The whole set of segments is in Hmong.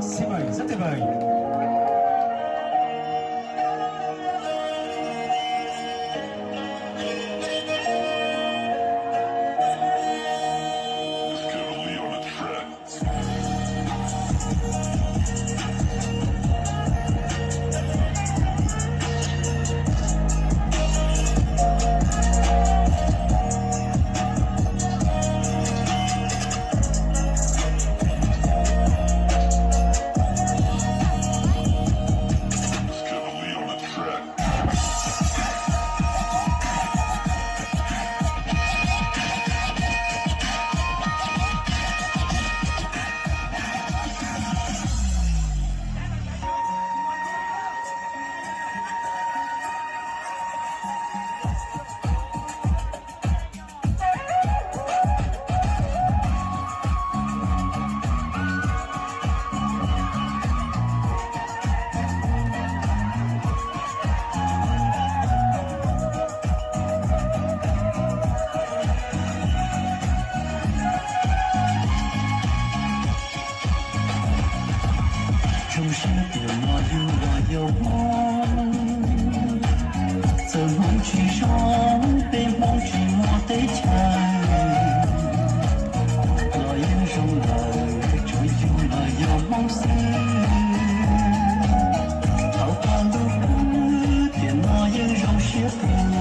Xin mời rất tuyệt vời. Zoo siab tias no yug los yog Hmoob, txawm Hmoob tsis zoo, peb Hmoob tsis muaj teb chaws los yeej zoo lawm, tsuas yug los yog Hmoob xwb. Thaum qab ntuj khwb tiam no yeej zoo siab pug.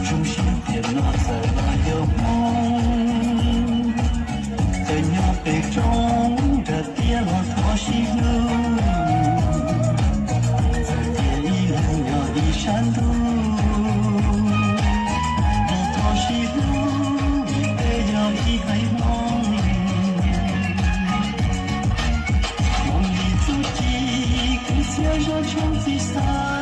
Zoo siab tiam no txawm los yog Hmoob, txawm nyob pem roob nram tiaj los thov sib hlub. Txawm tias ib leeg nyob ib sab ntuj, los thov sib hlub vim peb yog ib haiv Hmoob. Hmoob li txuj ci kwv txhiaj zaj tshoob txij xab